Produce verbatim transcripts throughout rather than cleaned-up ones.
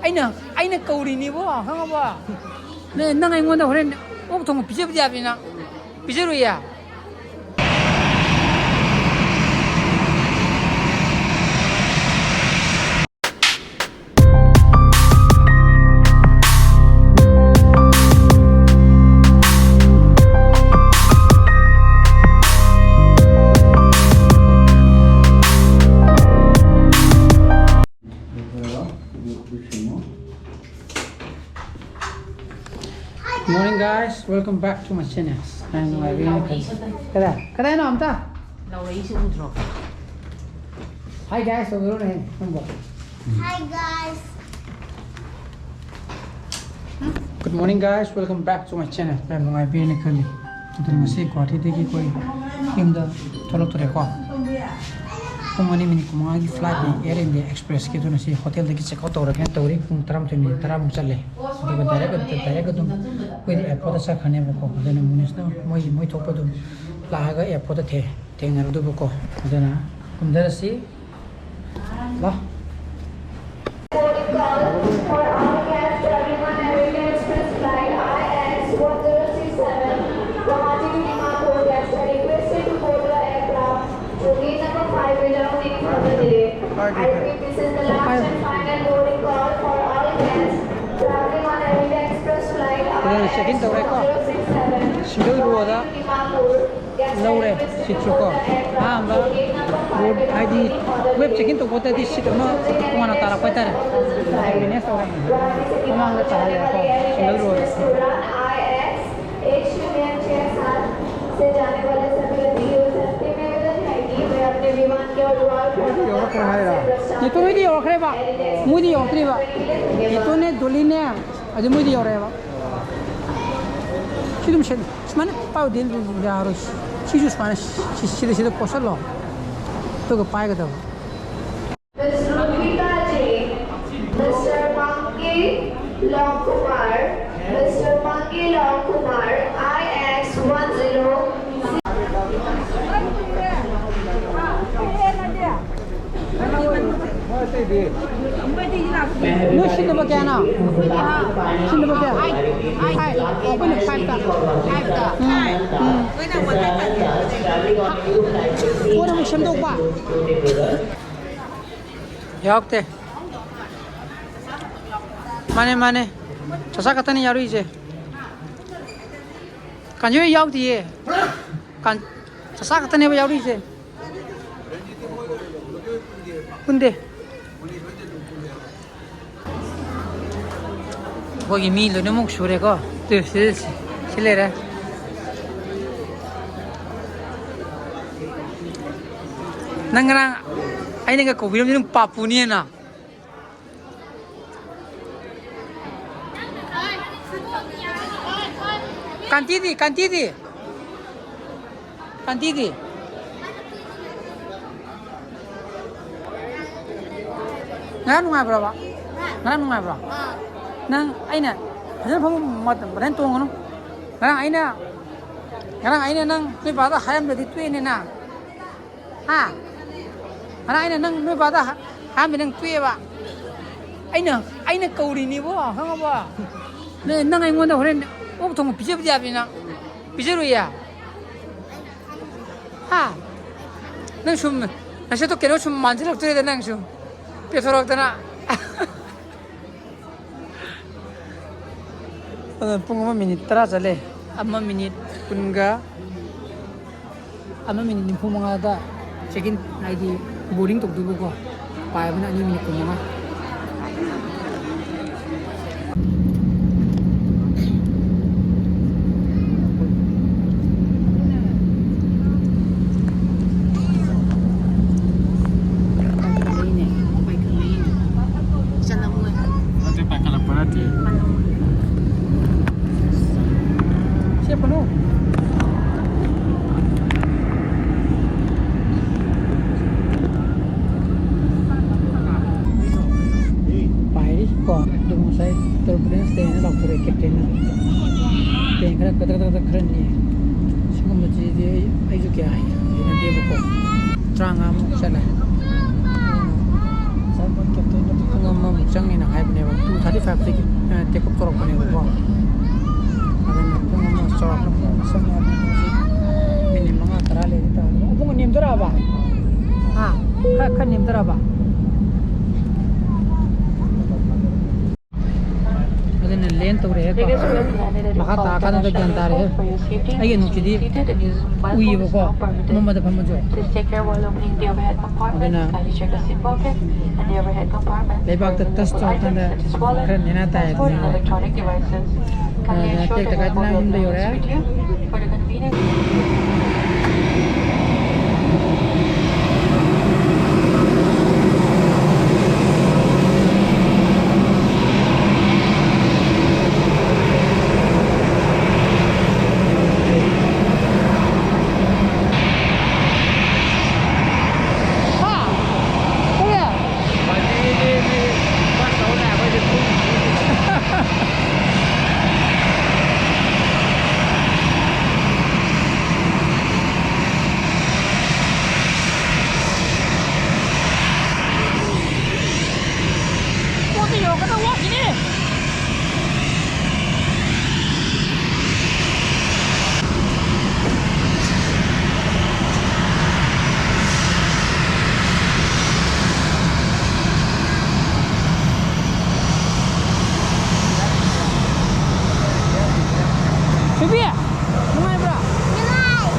ꯑꯩꯅ ꯑꯩꯅ ꯀꯧꯔꯤꯅꯤꯕꯣ, ꯈꯪꯉꯕꯣ? ꯅꯪ ꯅꯪ ꯑꯩꯉꯣꯟꯗ ꯍꯣꯔꯦꯟ ꯑꯣꯛ ꯊꯣꯡꯕ ꯄꯤꯖꯕꯗꯤ ꯌꯥꯕꯅꯤꯅ ꯄꯤꯖꯔꯨꯏꯌꯦ꯫ Morning, guys. Welcome back to my channel. ꯀꯗꯥꯏ? ꯀꯗꯥꯏꯅꯣ ꯑꯝꯇ? ꯂꯧꯔꯛꯏꯁꯦ ꯎꯗ꯭ꯔꯣ? Hi, guys. ꯇꯧꯕꯤꯔꯣꯅꯦ ꯅꯪꯕꯣ꯫ Hi, guys. Good morning, guys. Welcome back to my channel. ꯃꯌꯥꯝ ꯅꯨꯡꯉꯥꯏꯕꯤꯔꯦꯅ ꯈꯜꯂꯤ꯫ ꯑꯗꯨꯅ ꯉꯁꯤ ꯒꯨꯋꯥꯍꯥꯇꯤꯗꯒꯤ ꯑꯩꯈꯣꯏ ꯌꯨꯝꯗ ꯊꯣꯛꯂꯛꯇꯣꯔꯦꯀꯣ꯫ ꯄꯨꯡ ꯑꯅꯤ ꯃꯤꯅꯤꯠ ꯀꯨꯟꯃꯉꯥꯒꯤ flightꯅꯤ, Air India Expressꯀꯤ꯫ ꯑꯗꯨꯅ ꯁꯤ hotelꯗꯒꯤ check out ꯇꯧꯔꯒꯦꯅ ꯇꯧꯔꯤ꯫ ꯄꯨꯡ ꯇꯔꯥꯃꯥꯊꯣꯏ ꯃꯤꯅꯤꯠ ꯇꯔꯥꯃꯨꯛ ꯆꯠꯂꯦ꯫ ꯑꯗꯨꯒ direct ꯑꯗꯨꯝ, direct ꯑꯗꯨꯝ ꯑꯩꯈꯣꯏꯗꯤ airportꯇ ꯆꯠꯈ꯭ꯔꯅꯦꯕꯀꯣ꯫ ꯑꯗꯨꯅ ꯃꯨꯅꯤꯁꯅ ꯃꯣꯏ, ꯃꯣꯏ ꯊꯣꯛꯄ ꯑꯗꯨꯝ ꯂꯥꯛꯑꯒ airportꯇ ꯊꯦ-, ꯊꯦꯡꯅꯔꯨꯗꯧꯕꯀꯣ꯫ ꯑꯗꯨꯅ ꯀꯨꯝꯊꯔꯁꯤ꯫ ꯂꯥ꯫ Boarding call for all guests traveling on Air India Express flight I X one zero six seven, Guwahati to Dimapur. Guests are requested to board the aircraft to gate number five without any further delay. I repeat, this is the last and final boarding call for all guests traveling on Air India Express flight I X one zero six seven, Guwahati to Dimapur. ꯐꯖꯅ check in ꯇꯧꯔꯦꯀꯣ꯫ Single rowꯗ ꯂꯧꯔꯦ seatꯁꯨꯀꯣ꯫ ꯑꯍꯥꯟꯕ row ꯍꯥꯏꯗꯤ web check in ꯇꯧꯕꯗꯗꯤ seat ꯑꯃ ꯇꯣꯉꯥꯟꯅ ꯇꯥꯔꯛꯄ ꯍꯥꯏꯇꯥꯔꯦ꯫ Convenience ꯇꯧꯔꯦ꯫ ꯃꯃꯥꯡꯗ ꯇꯥꯍꯜꯂꯦꯀꯣ, single rowꯗ꯫ ꯃꯣꯏꯗꯤ ꯌꯧꯔꯛꯈ꯭ꯔꯦ ꯍꯥꯏꯔꯣ? ꯅꯠꯇꯦ, ꯃꯣꯏꯗꯤ ꯌꯧꯔꯛꯈ꯭ꯔꯦꯕ꯫ ꯃꯣꯏꯗꯤ ꯌꯧꯔꯛꯇ꯭ꯔꯤꯕ꯫ ꯅꯦꯇꯣꯅꯦ, ꯗꯣꯂꯤꯅꯦ, ꯑꯗꯨ ꯃꯣꯏꯗꯤ ꯌꯧꯔꯛꯑꯦꯕ꯫ ꯁꯤ ꯑꯗꯨꯝ ꯁꯦꯠ-, ꯁꯨꯃꯥꯏꯅ ꯄꯥꯏꯔꯨꯗꯤ ꯌꯥꯔꯣꯏ꯫ ꯁꯤꯁꯨ ꯁꯨꯃꯥꯏꯅ ꯁꯤ-, ꯁꯤꯗ, ꯁꯤꯗ ꯀꯣꯠꯁꯜꯂꯣ꯫ ꯑꯗꯨꯒ ꯄꯥꯏꯒꯗꯕ꯫ Miss Rupika J, Mister Mangi Longkumar, Mister Mangi Longkumar, I X one zero. ꯅꯣꯏ ꯁꯤꯠ ꯅꯝꯕꯔ ꯀꯌꯥꯅꯣ? ꯁꯤꯠ ꯅꯝꯕꯔ ꯀꯌꯥ? ꯐꯥꯏꯚ꯫ ꯑꯣ, ꯑꯩꯈꯣꯏꯅ ꯐꯥꯏꯚꯇ꯫ ꯐꯥꯏꯚꯇ꯫ ꯎꯝ, ꯎꯝ꯫ ꯅꯣꯏꯅ ꯋꯥꯟ ꯐꯥꯏꯚ ꯐꯥꯏꯚ꯫ ꯀꯣꯟꯅ ꯑꯃꯨꯛ ꯁꯦꯝꯗꯣꯛꯄ꯫ ꯌꯥꯎꯔꯛꯇꯦ꯫ ꯃꯥꯅꯦ, ꯃꯥꯅꯦ꯫ ꯆꯆꯥ ꯈꯛꯇꯅꯤ ꯌꯥꯎꯔꯛꯏꯁꯦ꯫ ꯀꯥꯟꯖꯤ ꯍꯣꯏ ꯌꯥꯎꯗꯤꯌꯦ꯫ ꯀꯥꯟ-, ꯆꯆꯥ ꯈꯛꯇꯅꯦꯕ ꯌꯥꯎꯔꯤꯁꯦ꯫ ꯄꯨꯟꯗꯦ꯫ ꯑꯩꯈꯣꯏꯒꯤ ꯃꯤ ꯂꯣꯏꯅꯃꯛ ꯁꯨꯔꯦꯀꯣ꯫ ꯇꯨ, ꯁꯤ, ꯁꯤ, ꯁꯤ ꯂꯩꯔꯦ꯫ ꯅꯪ ꯉꯔꯥꯡ ꯑꯩꯅꯒ ꯀꯧꯕꯤꯔꯝꯗꯤ ꯅꯪ ꯄꯥꯞꯄꯨꯅꯤꯅ꯫ ꯀꯥꯟꯇꯤꯗꯤ, ꯀꯥꯟꯇꯤꯗꯤ? ꯀꯥꯟꯇꯤꯗꯤ? ꯉꯔꯥꯡ ꯅꯨꯡꯉꯥꯏꯕ꯭ꯔꯕ? ꯉꯔꯥꯡ ꯅꯨꯡꯉꯥꯏꯕ꯭ꯔꯣ? ꯅꯪ ꯑꯩꯅ ꯐꯖꯅ ꯐꯝꯃ ꯃꯇꯝ ꯐꯖꯅ ꯇꯣꯡꯉꯅꯨ꯫ ꯉꯔꯥꯡ ꯑꯩꯅ, ꯉꯔꯥꯡ ꯑꯩꯅ ꯅꯪ ꯅꯣꯏ ꯕꯥꯗ ꯍꯥꯏꯔꯝꯗ꯭ꯔꯗꯤ ꯇꯣꯛꯑꯦꯅꯦ ꯅꯪ꯫ ꯍꯥ? ꯉꯔꯥꯡ ꯑꯩꯅ ꯅꯪ ꯅꯣꯏ ꯕꯥꯗ ꯍꯥ-, ꯍꯥꯏꯔꯝꯃꯦ, ꯅꯪ ꯇꯣꯛꯑꯦꯕ꯫ ꯑꯩꯅ, ꯑꯩꯅ ꯀꯧꯔꯤꯅꯤꯕꯣ, ꯈꯪꯉꯕꯣ? ꯅꯪ, ꯅꯪ ꯑꯩꯉꯣꯟꯗ ꯍꯣꯔꯦꯟ ꯑꯣꯛ ꯊꯣꯡꯕ ꯄꯤꯖꯕꯗꯤ ꯌꯥꯕꯅꯤ ꯅꯪ꯫ ꯄꯤꯖꯔꯨꯏꯌꯦ? ꯍꯥ? ꯅꯪ ꯁꯨꯝ ꯅꯁꯛꯇꯣ ꯀꯩꯅꯣ ꯁꯨꯝ ꯃꯥꯟꯁꯤꯜꯂꯛꯇꯣꯔꯦꯗ ꯅꯪ ꯁꯨꯝ ꯄꯦꯊꯣꯔꯛꯇꯅ꯫ ꯑꯗꯨꯅ ꯄꯨꯡ ꯑꯃ ꯃꯤꯅꯤꯠ ꯇꯔꯥ ꯆꯠꯂꯦ꯫ ꯑꯃ ꯃꯤꯅꯤꯠ ꯀꯨꯟꯒ, ꯑꯃ ꯃꯤꯅꯤꯠ ꯅꯤꯐꯨ ꯃꯉꯥꯗ check in, ꯍꯥꯏꯗꯤ boarding ꯇꯧꯗꯣꯏꯕꯀꯣ꯫ ꯄꯥꯏꯕꯅ ꯑꯅꯤ ꯃꯤꯅꯤꯠ ꯀꯨꯟ ꯃꯉꯥ꯫ ꯅꯠꯇꯦ, ꯄꯥꯏꯈꯠꯂꯛꯄ ꯅꯠꯇꯦ꯫ ꯁꯦ ꯐꯅꯨ꯫ ꯄꯥꯏꯔꯤ ꯀꯣ, ꯑꯗꯨ ꯉꯁꯥꯏ turbulence ꯂꯩꯅ ꯂꯥꯎꯊꯣꯔꯛꯑꯦ captain ꯅ꯫ Plane ꯈꯔ ꯀꯗꯛ ꯀꯗꯛ ꯈꯔ ꯅꯤꯛꯑꯦ꯫ ꯁꯤꯒꯨꯝꯕꯁꯤꯗꯤ ꯑꯩ, ꯑꯩꯁꯨ ꯀꯌꯥ ꯍꯩꯅꯗꯦꯕꯀꯣ꯫ ꯇꯔꯥꯃꯉꯥꯃꯨꯛ ꯆꯠꯂꯦ꯫ ꯉꯁꯥꯏ ꯃꯣꯏ captain ꯅ ꯄꯨꯡ ꯑꯃꯃꯨꯛ ꯆꯪꯅꯤꯅ ꯍꯥꯏꯕꯅꯦꯕ, ꯇꯨ ꯊꯥꯔꯇꯤ ꯐꯥꯏꯚꯇꯒꯤ ꯇꯦꯛ ꯑꯣꯐ ꯇꯧꯔꯛꯄꯅꯦꯕꯀꯣ꯫ ꯑꯗꯨꯅ ꯄꯨꯡ ꯑꯃ ꯆꯥꯎꯔꯥꯛꯅ ꯄꯨꯡ ꯑꯃ ꯆꯪꯉꯦ꯫ ꯍꯧꯖꯤꯛ ꯃꯤꯅꯤꯠ ꯃꯉꯥ ꯇꯔꯥ ꯂꯩꯔꯗꯤ ꯇꯧꯔꯅꯤ꯫ ꯄꯨꯡ ꯑꯅꯤ ꯑꯃ ꯇꯧꯔꯛꯑꯕ? ꯍꯥ? ꯈꯔ, ꯈꯔ ꯅꯦꯝꯊꯔꯛꯑꯕ? ꯑꯗꯨꯅ ꯂꯦꯟ ꯇꯧꯔꯛꯑꯦꯀꯣ꯫ ꯃꯈꯥ ꯇꯥꯔꯀꯥꯟꯗ ꯒ꯭ꯌꯥꯟ ꯇꯥꯔꯦꯍꯦ꯫ ꯑꯩꯒꯤ ꯅꯨꯡꯁꯤꯗꯤ ꯎꯏꯌꯦꯕꯀꯣ, ꯑꯃꯝꯕꯗ ꯐꯝꯃꯁꯨ꯫ ꯑꯗꯨꯅ ꯂꯩꯕꯥꯛꯇ ꯇꯁ ꯇꯧꯔꯀꯥꯟꯗ ꯈꯔ ꯅꯦꯅꯥ ꯇꯥꯏ ꯑꯗꯨꯅ꯫ ꯑꯗꯨꯅ ꯇꯦꯛꯇ ꯀꯥꯏꯗꯅ ꯌꯨꯝꯗ ꯌꯧꯔꯛꯑꯦ꯫ ꯄꯣꯠꯇ ꯌꯧꯔꯛꯀꯗꯕ ꯋꯥꯠꯂꯤꯅꯦ꯫ ꯊꯣꯏꯕꯤ, ꯅꯨꯡꯉꯥꯏꯕ꯭ꯔꯥ? ꯅꯨꯡꯉꯥꯏ꯫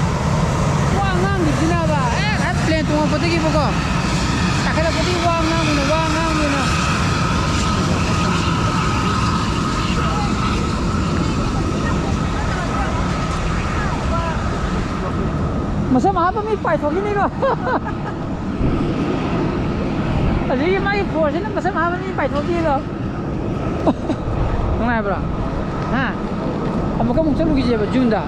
ꯋꯥ ꯉꯥꯡꯈꯤꯕꯁꯤꯅꯕ, ꯑꯦ, ꯉꯁꯥꯏ ꯄ꯭ꯂꯦꯟ ꯇꯣꯡꯉꯛꯄꯗꯒꯤꯕꯀꯣ, ꯀꯥꯈꯠꯂꯛꯄꯗꯒꯤ ꯋꯥ ꯉꯥꯡꯕꯅ, ꯋꯥ ꯉꯥꯡꯕꯅ꯫ ꯃꯁꯝ ꯑꯍꯥꯟꯕ ꯃꯤ ꯄꯥꯏꯊꯣꯛꯈꯤꯅꯤꯀꯣ꯫ ꯑꯗꯨꯗꯒꯤ ꯃꯥꯒꯤ ꯐꯣꯔꯁꯁꯤꯅ ꯃꯁꯝ ꯑꯍꯥꯟꯕ ꯃꯤ ꯄꯥꯏꯊꯣꯛꯈꯤꯗꯣ꯫ ꯅꯨꯡꯉꯥꯏꯕ꯭ꯔꯣ? ꯍꯥ? ꯑꯃꯨꯛꯀ ꯑꯃꯨꯛ ꯆꯠꯂꯨꯈꯤꯁꯦꯕ ꯖꯨꯟꯗ꯫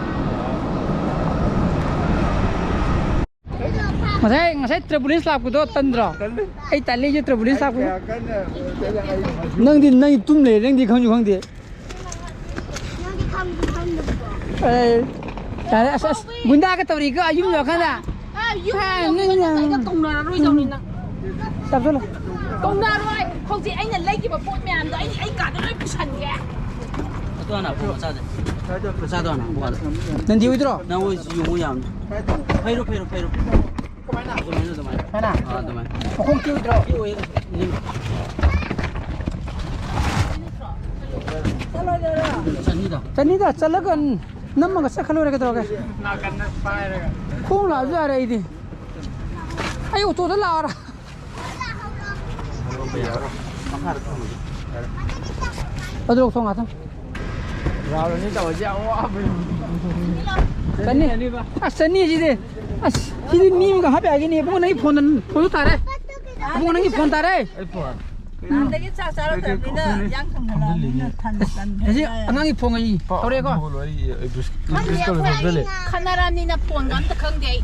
ꯉꯁꯥꯏ, ꯉꯁꯥꯏ ꯇ꯭ꯔꯕꯨꯂꯦꯟꯁ ꯂꯥꯛꯄꯗꯣ ꯇꯟꯗ꯭ꯔꯣ? ꯇꯜꯂꯦ꯫ ꯑꯩ ꯇꯜꯂꯦ, ꯑꯩꯁꯨ ꯇ꯭ꯔꯕꯨꯂꯦꯟꯁ ꯂꯥꯛꯄꯗꯣ꯫ ꯀꯌꯥ ꯀꯟꯅ ꯆꯠꯂꯦ ꯍꯥꯏ-, ꯅꯪꯗꯤ, ꯅꯪꯗꯤ ꯇꯨꯝ ꯂꯩꯔꯦ, ꯅꯪꯗꯤ ꯈꯪꯁꯨ ꯈꯪꯗꯦ꯫ ꯅꯪꯗꯤ ꯈꯪꯁꯨ ꯈꯪꯗꯕꯗꯣ꯫ ꯑꯦ, ꯌꯥꯔꯦ, ꯑꯁ, ꯑꯁ, ꯒꯨꯟꯗꯥꯒ ꯇꯧꯔꯤꯀꯣ, ꯌꯨꯝ ꯌꯧꯔꯀꯥꯟꯗ꯫ ꯑ, ꯌꯨꯝ ꯍꯥ, ꯌꯧꯔꯀꯥꯟꯗ ꯅꯪ ꯀꯩꯒ ꯀꯧꯅꯔꯔꯣꯏꯗꯧꯅꯤ ꯅꯪ꯫ ꯆꯞꯁꯜꯂꯣ꯫ ꯀꯧꯅꯔꯣꯏ꯫ ꯍꯧꯖꯤꯛ ꯑꯩꯅ ꯂꯩꯈꯤꯕ ꯄꯣꯠ ꯃꯌꯥꯝꯗꯣ ꯑꯩ ꯑꯩ ꯀꯥꯗ ꯂꯣꯏ ꯄꯨꯁꯟꯒꯦ꯫ ꯑꯗꯨ ꯍꯥꯟꯅ ꯄꯨ, ꯃꯆꯥꯗ꯫ ꯃꯆꯥꯗꯣ ꯍꯥꯟꯅ ꯄꯨ ꯍꯥꯟꯅ꯫ ꯅꯟꯗꯤ ꯑꯣꯏꯗ꯭ꯔꯣ? ꯅꯪ ꯑꯣꯏꯁꯤ ꯌꯦꯡꯉꯨ ꯌꯥꯝꯅ꯫ ꯐꯩꯔꯣ, ꯐꯩꯔꯣ, ꯐꯩꯔꯣ꯫ ꯀꯃꯥꯏꯅ? ꯑꯗꯨꯃꯥꯏꯅ, ꯑꯗꯨꯃꯥꯏꯅ꯫ ꯁꯨꯃꯥꯏꯅ? ꯑꯥ, ꯑꯗꯨꯃꯥꯏꯅ꯫ ꯃꯈꯣꯡ ꯇꯦꯛꯑꯣꯏꯗ꯭ꯔꯣ? ꯇꯦꯛꯑꯣꯏꯌꯦ꯫ ꯆꯅꯤꯗ꯫ ꯆꯅꯤꯗ ꯆꯠꯂꯒ ꯅꯝꯃꯒ ꯆꯠꯈ꯭ꯔ ꯂꯣꯏꯔꯦ ꯀꯩꯗꯧꯔꯒꯦ? ꯅꯥꯀꯟꯗ ꯄꯥꯏꯔꯒ꯫ ꯈꯣꯡ ꯂꯥꯛꯑꯁꯨ ꯌꯥꯔꯦ ꯑꯩꯗꯤ꯫ ꯑꯩ ꯑꯣꯇꯣꯗ ꯂꯥꯛꯑꯣꯔꯥ? ꯑꯗꯨ ꯂꯧꯊꯣꯛ ꯉꯥꯛꯇꯪ꯫ ꯔꯥꯎꯟ ꯑꯅꯤ ꯇꯧꯔꯗꯤ ꯌꯥꯝ ꯋꯥꯕꯅꯤ꯫ ꯆꯅꯤ꯫ ꯑꯁ, ꯆꯅꯤ ꯁꯤꯗꯤ꯫ ꯑꯁ, ꯁꯤꯗꯤ ꯃꯤ ꯑꯃꯒ ꯍꯥꯞꯄ ꯌꯥꯒꯤꯅꯤ꯫ ꯏꯕꯨꯡꯉꯣ, ꯅꯪꯒꯤ ꯐꯣꯟ, ꯐꯣꯟꯗꯣ ꯇꯥꯔꯦ꯫ ꯏꯕꯨꯡꯉꯣ, ꯅꯪꯒꯤ ꯐꯣꯟ ꯇꯥꯔꯦ꯫ ꯑꯩ ꯐꯣꯟ꯫ ꯅꯍꯥꯟꯗꯒꯤ ꯆꯥꯛ ꯆꯥꯔꯛꯇ꯭ꯔꯕꯅꯤꯅ ꯌꯥꯡ ꯀꯪꯍꯜꯂꯛꯑꯕꯅꯤꯅ ꯊꯟꯕꯨ ꯇꯟꯈ꯭ꯔꯦ꯫ ꯍꯧꯖꯤꯛ ꯑꯉꯥꯡꯒꯤ ꯐꯣꯟ ꯑꯩ ꯇꯧꯔꯦꯀꯣ꯫ ꯈꯪꯗꯦ, ꯑꯩꯈꯣꯏ ꯑꯅꯤꯅ ꯈꯠꯅꯔꯕꯅꯤꯅ ꯐꯣꯟꯒ ꯑꯝꯇ ꯈꯪꯗꯦ ꯑꯩ꯫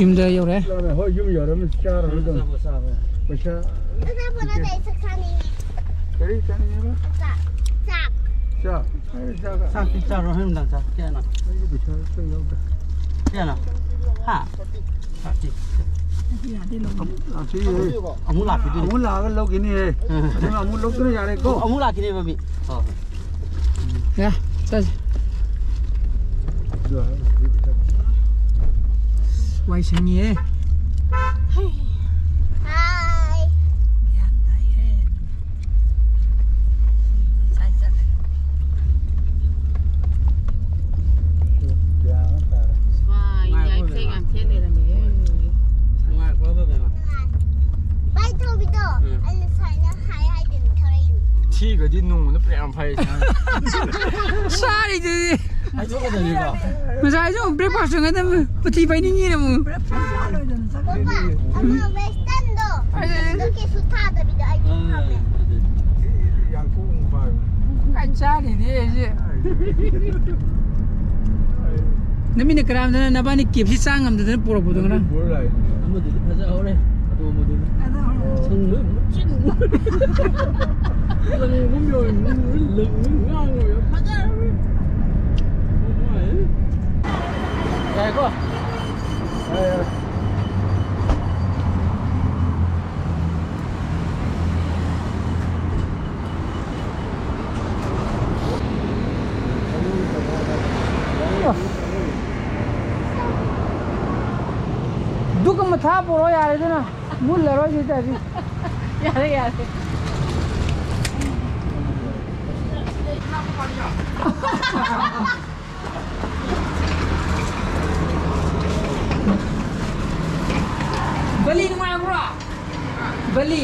ꯌꯨꯝꯗ ꯌꯧꯔꯦ꯫ ꯍꯣꯏ, ꯌꯨꯝ ꯌꯧꯔꯝꯅꯤ, ꯆꯥꯔꯔꯣꯏ ꯑꯗꯨꯝ꯫ ꯄꯩꯁꯥ꯫ ꯑꯆꯥꯄꯣꯠ ꯅꯠꯇꯦ, ꯑꯩ ꯆꯥꯛ ꯆꯥꯅꯤꯡꯉꯦ꯫ ꯀꯔꯤ ꯆꯥꯅꯤꯡꯉꯦꯕ? ꯆꯥꯛ꯫ ꯆꯥꯛ꯫ ꯆꯥꯛ꯫ ꯑꯩ ꯆꯥꯛ꯫ ꯆꯥꯛꯇꯤ ꯆꯥꯔꯣ, ꯍꯣꯔꯦꯟ ꯅꯨꯡꯗꯥꯡ ꯆꯥ꯫ ꯀꯌꯥꯅꯣ? ꯑꯩꯒꯤ ꯄꯩꯁꯥ ꯑꯝꯇ ꯌꯥꯎꯗꯦ꯫ ꯀꯌꯥꯅꯣ? ꯍꯥ? ꯆꯥꯛꯇꯤ꯫ ꯑꯁꯤ, ꯑꯃꯨꯛ ꯂꯥꯛꯈꯤꯗꯣꯏꯅꯤ꯫ ꯑꯃꯨꯛ ꯂꯥꯛꯑꯒ ꯂꯧꯈꯤꯅꯤꯍꯦ꯫ ꯎꯝ꯫ ꯑꯗꯨꯅ ꯑꯃꯨꯛ ꯂꯧꯗꯅ ꯌꯥꯔꯦꯀꯣ꯫ ꯑꯃꯨꯛ ꯂꯥꯛꯈꯤꯅꯦꯕ ꯃꯤ꯫ ꯍꯣꯏ, ꯍꯣꯏ꯫ ꯌꯥ, ꯆꯠꯁꯤ꯫ ꯋꯥꯏ ꯁꯪꯉꯤꯍꯦ꯫ ꯍꯥꯏ꯫ ꯒ꯭ꯌꯥꯟ ꯇꯥꯏꯍꯦ꯫ ꯉꯁꯥꯏ ꯆꯠꯂꯦ꯫ ꯋꯥꯏ, ꯌꯥꯏꯐꯦꯡ ꯌꯥꯝ ꯊꯦꯠ ꯂꯩꯔꯝꯃꯦꯍꯦ꯫ ꯅꯨꯡꯉꯥꯏꯔꯛꯄ꯭ꯔꯣ, ꯕꯦꯕꯦꯝꯃ? ꯚꯥꯏ ꯊꯣꯝꯕꯤꯗꯣ, ꯎꯝ꯫ ꯑꯩꯅ ꯁꯨꯃꯥꯏꯅ ꯍꯥꯏ ꯍꯥꯏꯗꯅ ꯊꯧꯔꯛꯏꯅꯤ꯫ ꯊꯤꯒꯗꯤ ꯅꯣꯡꯃꯗ ꯐꯅꯌꯥꯝ ꯐꯩ꯫ ꯆꯥꯔꯤꯗꯨꯗꯤ꯫ ꯍꯥꯏꯗꯣꯛꯀꯗꯕꯅꯤꯀꯣ꯫ ꯉꯁꯥꯏꯁꯨ ꯑꯃꯨꯛ breakfast ꯇꯧꯔꯤꯉꯩꯗ ꯃꯊꯤ ꯐꯥꯏꯅꯤꯡꯉꯤꯅ ꯑꯃꯨꯛ꯫ Breakfast ꯆꯥꯔꯣꯏꯗꯅ ꯆꯠꯈ꯭ꯔꯦ꯫ ꯄꯄꯥ, ꯑꯃ Western ꯗꯣ, ꯑꯦ꯫ ꯑꯗꯨ ꯀꯩꯁꯨ ꯊꯥꯗꯕꯤꯗ ꯑꯩ ꯑꯗꯨꯝ ꯊꯝꯃꯦ꯫ ꯌꯥꯡꯀꯣꯛ ꯑꯃꯨꯛ ꯄꯥꯏꯕ꯫ ꯀꯥꯏ ꯆꯥꯔꯤꯗꯤ ꯑꯩꯁꯦ꯫ ꯅꯃꯤꯠꯅ ꯀꯔꯥꯝꯗꯅ ꯅꯕꯥꯅꯤ ꯀꯦꯞꯁꯤ ꯆꯥ ꯉꯝꯗꯗꯅ ꯄꯨꯔꯛꯄꯗꯣ ꯉꯔꯥꯡ꯫ ꯄꯨꯔ ꯂꯥꯛꯏꯅꯦ꯫ ꯑꯃꯗꯨꯗꯤ ꯐꯖꯍꯧꯔꯦ꯫ ꯑꯗꯣ ꯑꯃꯗꯨꯗꯤ꯫ ꯁꯪ ꯂꯣꯏ ꯃꯨꯠꯆꯤꯟ꯫ ꯂꯪꯕ ꯌꯥꯎꯔꯤ, ꯂꯪꯕ ꯉꯥꯡꯉꯣ ꯌꯥꯝ ꯐꯖꯔꯦ꯫ ꯅꯨꯡꯉꯥꯏ꯫ ꯌꯥꯏꯀꯣ? ꯌꯥꯏ, ꯌꯥꯏ꯫ ꯗꯨꯛ ꯑꯃ ꯊꯥ ꯄꯨꯔꯛꯑꯣ ꯌꯥꯔꯦ, ꯑꯗꯨꯅ ꯃꯨꯜꯂꯔꯣꯏ ꯁꯤ ꯇꯥꯏꯁꯤ꯫ ꯌꯥꯔꯦ, ꯌꯥꯔꯦ꯫ ꯕꯂꯤ ꯅꯨꯡꯉꯥꯏꯕ꯭ꯔꯣ? ꯕꯂꯤ꯫